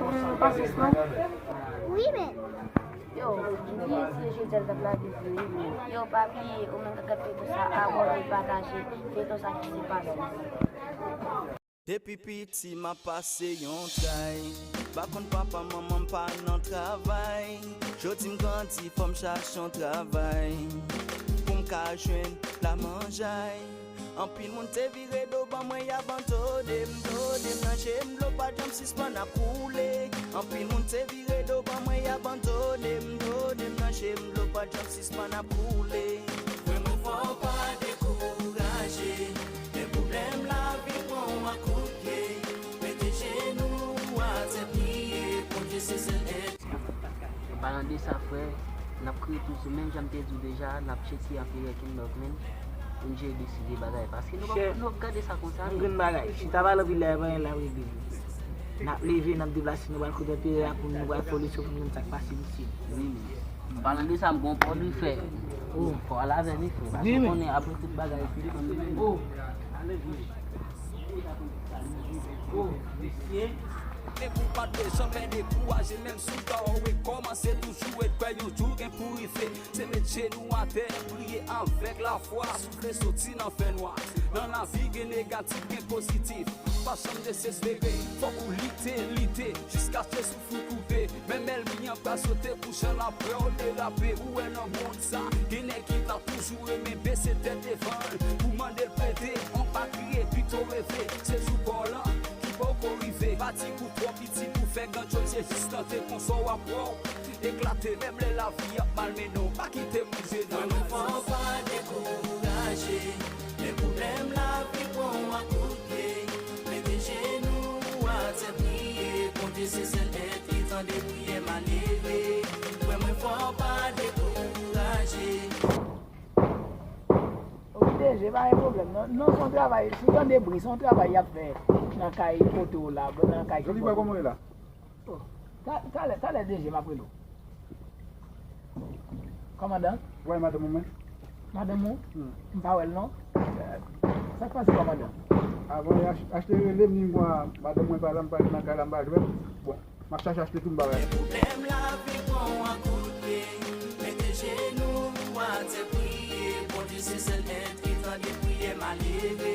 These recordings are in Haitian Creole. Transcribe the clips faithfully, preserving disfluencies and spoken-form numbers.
Ou pa sispann? Wi, men. Yo, m bliye si e Jezèl k ap lage fè wi, men. Yo, pa bliye, ou menm k ap gad feyton sa, abòne, pataje, feyton sa ki se pa lòt. Depi piti m ap pase yon tray. Pa konn papa manman m pa nan travay. Jodi m grandi fò m chache yon travay pou m ka jwenn lamanjay. Anpil moun te vire do ban mwen, y abandone m, done m nan je m, dlo pa janm sispann ap koule. Anpil moun te vire do ban mwen, y abandone m, done m nan je m, dlo pa janm sispann ap koule. Frè mwen, fò w pa dekouraje. Lè pwoblèm lavi pran w ak kout pye, mete jenou w atè, priye Bondye, se sèl èd. An palan de sa, frè, n ap kriye toujou. Menm jan m te di w deja, n ap tcheke anperè King Dog, men pou n jere dosye bagay. Paske nou pa, nou ap gade sa konsa. Yon grenn bagay. Chita pale anpil la, pa gen la regle. N ap leve, n ap deplase, nou pral kote anperè a pou nou pral fè w lesyon pou nou konn sa k pase, mesye. Wi, men. An palan de sa, m gon pòl wi, frè. Fò w al avè m wi, frè. Paske w konnen apre tout bagay, se fanmi. Men ou pa dwe janm dekouraje, menm si w ta rekòmanse toujou, e kwè yon jou gen pou rive. Se met jenou atè, priye avèk lafwa, soufle soti nan fènwa. Nan lavi gen negatif, gen pozitif. Pa janm dezespere, fòk ou lite, lite, jiskaske souf ou koupe. Menm ènmi an pral sote pou jan l ap wè w derape. Ou wè nan mond sa, gen nèg ki ta toujou renmen bese tèt devan l pou mande l prete. An pa kriye, pito reve, se jou pa w lan ki poko rive. Pa di kou twò piti pou fè grandyòz, se jis tante konsa w ap wè w eklate. Menm lè lavi ap malmennen w, pa kite moun jennen w. Mwen, mwen fò, pa dekouraje. Lè pwoblèm lavi pran w ak kout pye, mete jenou w atè, priye Bondye, se sèl èt ki tande priyè malere. Frè mwen, fò w pa dekouraje. Wi, D J, pa gen pwoblèm non. Non, se yon travay, si w tande bri, se yon travay y ap fè nan kay kote w la, nan kay Jolibwa, kòman w ye la? Oh, ta-, talè, talè D J, m ap rele w. Kòmandan? Wè madanm ou mwen. Madanm ou? Hmm. M pa wè l non. Sa k pase kòmandan? Avan, y ach-, achte rele m, ni mwa madanm mwen pa la, m pa nan kay la, m pa jwenn. Bon, m ap chache achte tou, m pa wè l. Lè pwoblèm lavi pran w ak kout pye, mete jenou w atè, priye Bondye, se sèl èt ki tande priyè malere.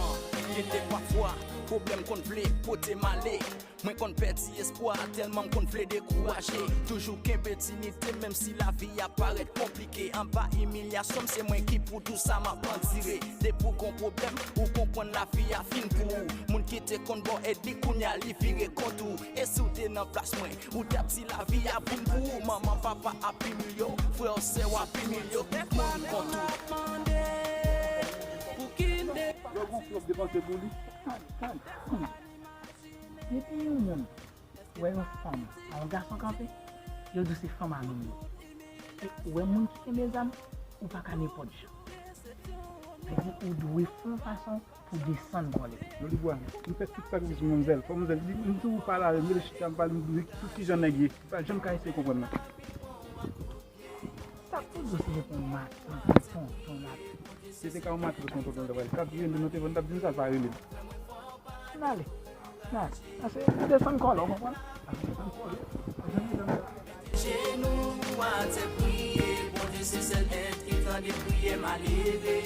An, gen de pafwa, pwoblèm konn vle pote m ale. Mwen konn pèdi espwa tèlman m konn vle dekouraje. Toujou kenbe diyite menm si lavi a parèt konplike. Anba imilyasyon m, se mwen ki pou di w sa m ap andire. Depi w gon pwoblèm, ou konprann lavi a fin pou ou. Moun ki te konn ba w èd li, kounye a li vire kont ou. E si w te nan plas mwen, ou t ap di lavi a vin pou ou. Manman, papa ap imilye w, frè w, sè w ap imilye w, tout moun kont ou. Lè w gon flòp depanse pou li. Depi yon moun wè yon fanm a yon gason kanpe, yo di w se fanm a nonm yo. E ou wè moun ki kenbe zam, ou pa ka nenpòt jan. Sa vle di ou dwe fè yon fason pou desann vòlè. Jolibwa, m fè tout sakrifis pou manmzèl. Fò manmzèl, li, m tou pale avè l, m rele chita, m pale, m di w tout kijan nèg ye. Li pa janm ka eseye konprann mwen. Sa pou di w se te pou yon matant, yon tonton l ap. Se te ka yon matant, yon tonton l t ap rele. T ap di rele, nou te, nou t ap di m sa, l pa rele m. N ale, n ale. Pase desann kòlè, w konprann? Desann kòlè. Jenou atè, priye Bondye, se sèl èt ki tande priyè malere.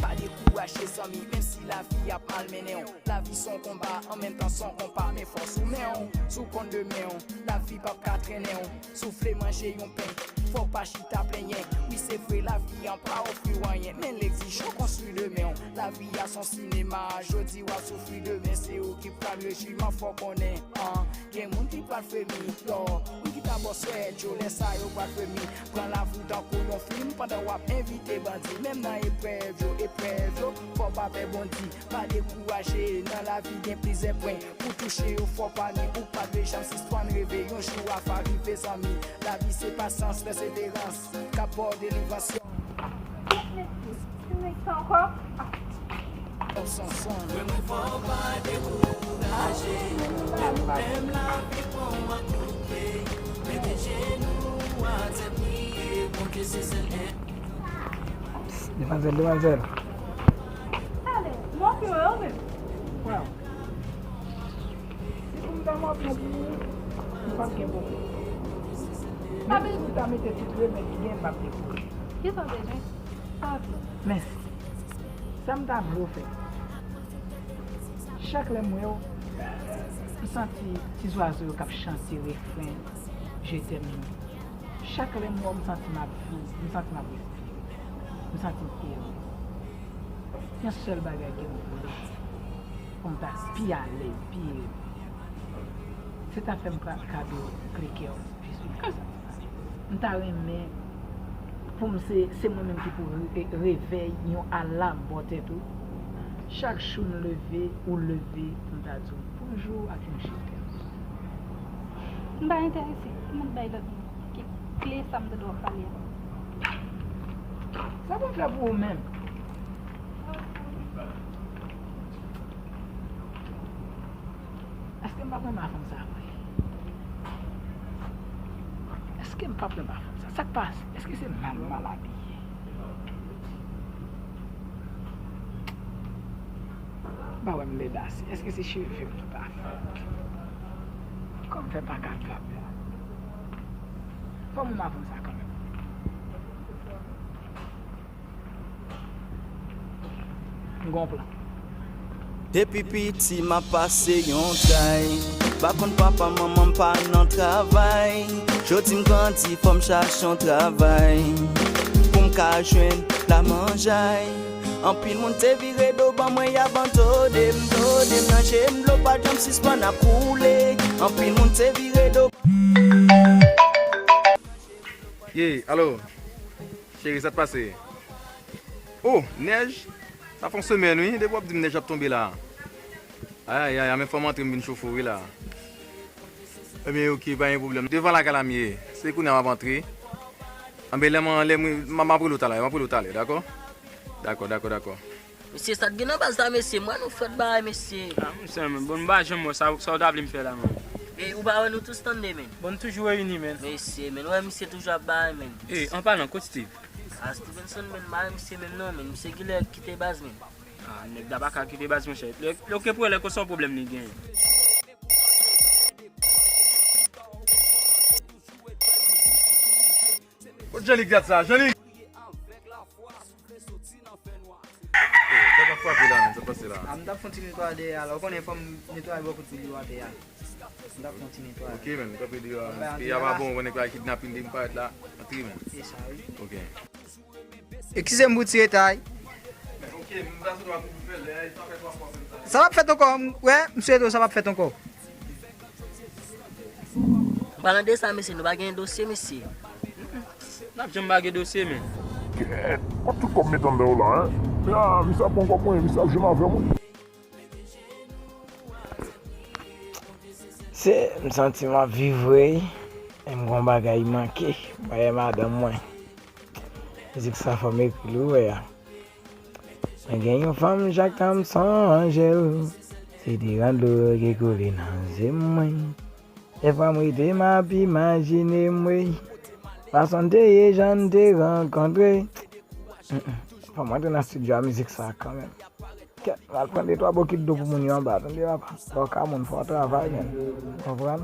Pa dekouraje zanmi, menm si lavi ap malmennen w. Lavi se yon konba, an menm tan se yon konpa, men fòs ou men w, si w konn demen w, lavi p ap ka trennen w. Si w vle manje yon pen, fò w pa chita plenyen. Wi, se vre, lavi an pa ofri w anyen, men l egzije w konstwi demen w. Lavi a se yon sinema, jodi w ap soufri, demen se ou ki pral rejwi, men fò w konnen, an, gen moun ki pral fremi, yo, moun ki ta ba w swèt yo, lè sa yo pral fremi. Pran lavi w tankou yon fim pandan w ap evite bandi, menm nan eprèv yo, eprèv yo, fò w pa pè Bondye. Pa dekouraje, nan lavi gen plizyè pwen pou touche yo, fò w pa ni, ou pa dwe janm sispann reve, yon jou w ap rive zanmi. Lavi se pasyans, pèseverans k ap ba w delivrans. Mwen, mwen fò, pa dekouraje, lè pwoblèm lavi pran w ak kout pye, mete jenou w atè, priye Bondye, se sèl èd. Demwazèl, demwazèl. Ale, m okipe w wi. Waw. Pwoblèm pou ou, m p ap gen pwoblèm. Menm si w ta mete tout remèd ki gen, m p ap gen pwoblèm. Kisa w bezwen? Sa w ap di? Men, sa m ta vle w fè. Chak lè m wè w, m santi ti zwazo yo k ap chante refren Je t'aime nou. Chak lè m wè w, m santi m ap viv, m santi m ap respire. M santi m ere. Yon sèl bagay ke m vle, pou m ta pi alèz, pi ere. Se ta fè m ka, kado kle kè w jis yon ti sa. M ta renmen pou m se, se mwen menm ki pou re-, revèy yon alam bò tèt ou. Chak jou m leve, ou leve, pou m ta di w bonjou ak yon je t'aime. M pa enterese. Ou mèt bay lòt moun. Ki kle sa m tande w ap pale a? Sa pou m fè pou ou menm? Èske m p ap renmen avè w sa vre? Èske m p ap renmen avè w sa? Sa k pase? Èske se mal m mal abiye? M pa wè m lèd ase. Èske se cheve m ki pa fèt? Kòman m fè pa ka gade la? Fò m avè w sa kanmenm. M gon plan. Depi piti m ap pase yon tray. Pa konn papa manman m pa nan travay. Jodi m grandi fò m chache yon travay. Pou m ka jwenn la manjay. Anpil moun te vire do ban mwen y abandone m, done m nan je m dlo pa janm sispann ap koule. Anpil moun te vire do. Ye, alo. Cheri, sa t pase? Oh, nèj? Sa fè yon semèn, wi, depi w ap di m nèj ap tonbe la. Ayayay, men fò m antre, m vin chofe w, wi, la. Ebyen, oke, pa gen pwoblèm. Devan lakay la m ye. Se kounye a m ap antre. Anben, lè m, lè m, m, m ap rele w talè, m ap rele w talè, dakò? Dakò, dakò, dakò. Mesye, sa t gen nan baz la, mesye? M wè nou fè bagay, mesye. Ah, m sè, men. Bon, m pa janm wè sa, sa w ta vle m fè la, men. E ou pa wè nou tous tande, men? Bon, nou toujou reyini, men. Mesye, men, wè misye toujou ap bay, men. E, an palan, kot Steve? Ah, Stevenson, men, m pa wè misye menm non, men. Misye genlè kite baz, men. Ah, nèg la pa ka kite baz, monchè. Lè, lè, oke, pou lè konsa, yon pwoblèm li genyen. Kot Jeanlick dat sa? Jeanlick! Sa t ap frape la, men, sa t pase la. Ah, m t ap fè yon ti netwayaj dèyè a la. Ou konnen fò m netwaye bò kote yo atè a. M t ap fè yon ti netwayaj. Oke, men, kanpe deyò a. Peyi a pa bon, ou konnen kidnapin depi m parèt la. Antre, men. E sa, wi. Oke. Eskize m pou ti retay. Sa p ap fèt ankò, m, wè, m swete w sa p ap fèt ankò. Palan de sa, mesye, nou pa gen dosye, mesye. N ap janm pa gen dosye, men. Kèt, kot tout kòb m mete anndan yo la, en? Ya, misye ap pran kòb mwen, misye ap jwenn avè mwen. Se, m santi m ap viv vre, men m gon bagay manke, m pa wè madanm mwen. Mizik sa fò m ekri l, ou wè a. Mwen gen yon fanm chak tan m sonje l. Se de gran dlo ki koule nan zye mwen. Dèfwa m rete m ap imajine m, wi. Fason n te ye, jan n te rankontre. Mm, mm. Fò m antre nan estidyo a mizik sa kanmenm. Kèt, m al pran de twa bokit dlo pou moun yo anba, tande papa. Bòka moun fò travay, men. Konprann?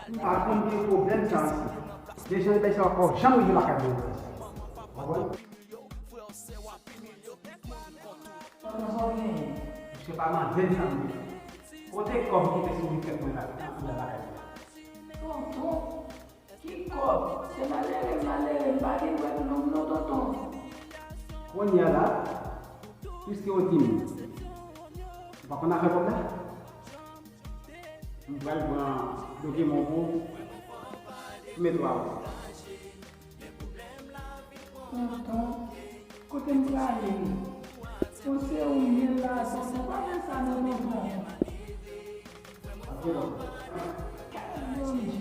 M pa konn gen pwoblèm sa isi. Deja, bagay sa poko janm rive lakay mwen. Konprann? Sa w genyen? Misye pa mande m sa m bezwen. Kote kòb ki te sou tèt mwen la, nan lakay mwen? Tonton, ki kòb? Se malere, malere, m pa gen dwèt long non, tonton. Kounye a la, piske w di m, ou pa konn afè kòb la? M pral pran dokiman pou ou. M mete w avè w. Tonton, kote m prale? Bon, se ou m ye la, tonton. Pa fè sa non, tonton. Bondye. Bondye.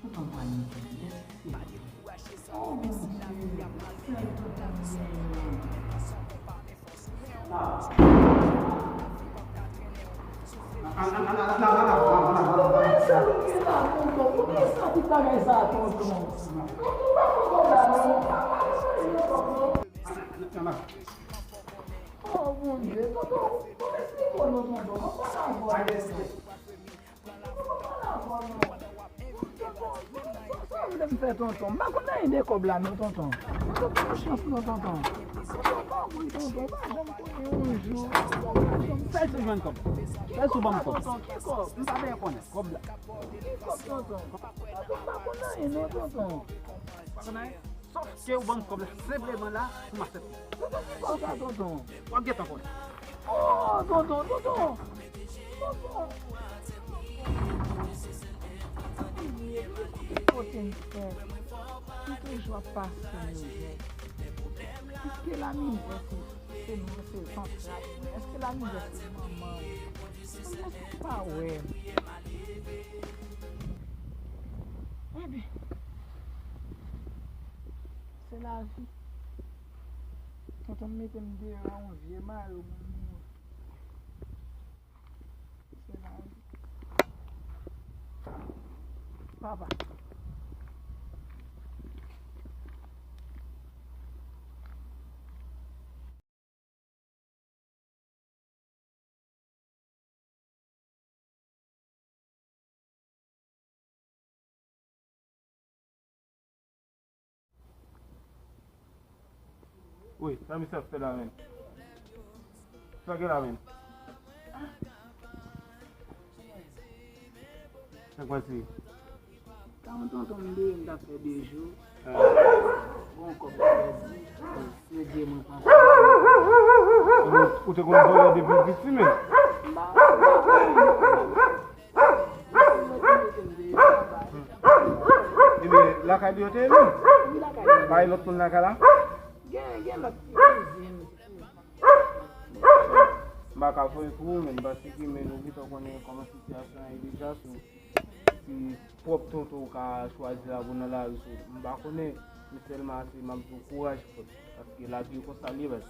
Tonton pral mete m. Bondye. Sèl tonton m ye. Poukisa tonton? Poukisa tout bagay sa a, tonton? Tonton, pa pran kòb la, non. Pa pran kòb, non. Oh, Bondye, tonton, tonton, esplike w non, tonton. Mwen pa nan vòl, tonton. Tonton, mwen pa nan vòl, non. Tonton, sa w vle m fè, tonton? M pa konn anyen de kòb la, non, tonton. Tonton, pa chans, non, tonton. Tonton, pa vre, tonton. Pa janm konnen yon jou. Tonton, pa janm. Fè l sou jwenn kòb. Fè l sou ban m kòb. Tonton, ki kòb? M pa bezwen konnen. Kòb la. Ki kòb, tonton? Tonton, m pa konn anyen, non, tonton. Pa konn anyen? Sòf ke ou ban m kòb la senpleman la pou m aksepte. Tonton, ki kòb sa, tonton? W ap gentan konnen. Oh, tonton, tonton! Tonton! Kote m fè? M toujou ap pase mizè. Èske lamizè se, se nou, se zantray mwen? Èske lamizè se manman mwen? Èske w pa wè? Ebyen, se lavi. Tonton mete m deyò a yon vye mayo pou m mouri. Se lavi. Papa. Wi, sa misye ap fè la menm? Sa gen la menm? Sa k pase? Tan tonton m deye m t ap fè de jou. Ah. Gon kòb m pèdi. Se Dye mwen pran. Ou te konn vòlè depi w piti menm? M pa, m pa konn. Ebyen, lakay li yo te ye menm? Wi, lakay li yo. Pa gen lòt moun lakay la? Gen, gen lòt ti kouzin. M pa ka voye pou ou menm, paske menm ou gentan konnen kòman sitiyasyon an ye deja, so, se pwòp tonton ou ka chwazi la pou nan lari, so, m pa konnen, men sèlman se m ap di w kouraj, frè, paske lavi konsa l ye, baz.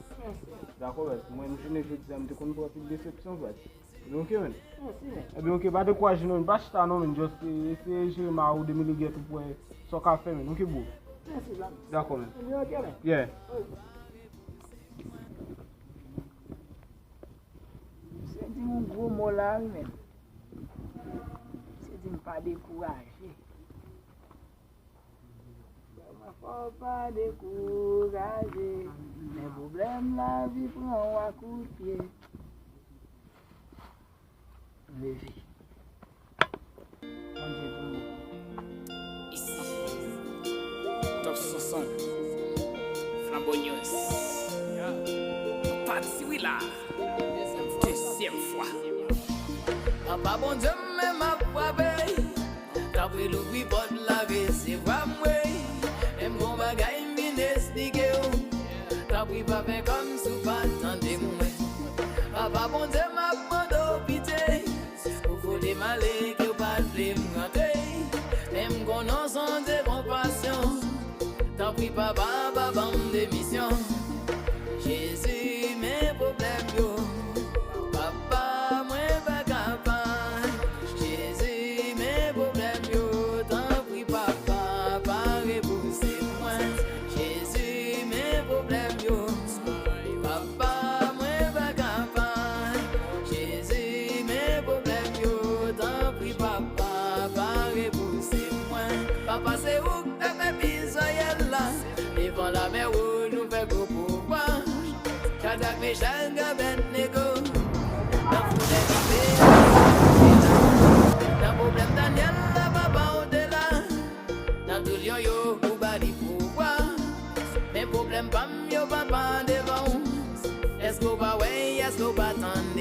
Dakò, baz. Mwen, m jounen jodi a, m te konn pran anpil desepsyon, baz. Ebyen, oke, menn. Ebyen, oke, pa dekouraje non, menn. Pa chita non, menn. Just, eh, eseye jere ma ou de miligèt ou pou wè sa w ka fè, menn. Oke, bro. Dakò, menn. Yeah. Misye di yon gwo mo la, wi, menn. Misye di m pa dekouraje. Sèlman fò w pa dekouraje. Men pwoblèm lavi pran w a kout pye. Leve. Bondye pou nou. Isi Top Sonson, Flambeau News. Nou pati wi la. Dezyèm fwa. Papa Bondye m menm ap frape. Tanpri louvri pòt la, resevwa m wi. Menm gon bagay m vin esplike w. Tanpri pa fè kòmsi w pa tande mwen. Papa Bondye m ap mande w pitye. Pou kote m ale ke w pa t vle m rantre. Menm gon non se yon Dye konpasyon. Tanpri papa pa ban m demisyon. Jezi men pwoblèm yo. Papa mwen pa kapab. Jezi men pwoblèm yo. Tanpri papa pa repouse mwen. Jezi men pwoblèm yo. Papa mwen pa kapab. Jezi men pwoblèm yo. Tanpri papa pa repouse mwen. Papa se ou k te fè pil Izrayèl la. Devan lamè wouj ou fè gwo pouvwa. Chadrak, Mechak, Abèdnego. Nan foulè ki te nan pwoblèm Danyèl la, papa ou te la. Nan tou lyon yo ou ba li pouvwa. Men pwoblèm pa m yo papa devan w. Èske w pa wè, èske w pa tann?